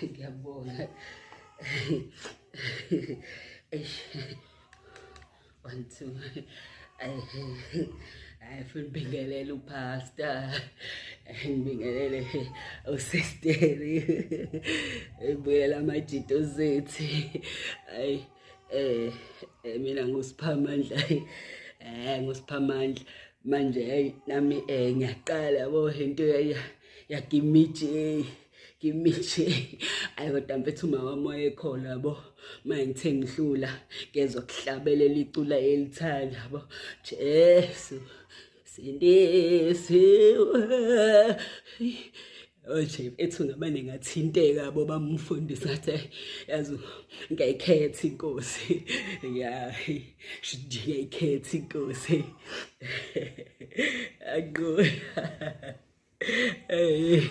Ngiyabonga. Eish. One, two. Hayi futhi ngibingelele upastor. Ngibingelele usisteri. Ngibingelele amajito zethu. Hayi eh, eh mina ngusiphamandla. Eh ngusiphamandla. Manje hey nami eh ngiyaqala yabo into ya gimiji gimiji. Ayi kodwa mfethu uma wami wayekhona yabo uma ngithe ngihlula ngezwa kuhlabelela icula elithanda yabo Jesu sindisiwe. Oje ethu ngamane ngathinteka yabo bamfundisi ngathi yazi ngiyayikhetha inkosi ya ngiyayikhetha inkosi aqo. Hey.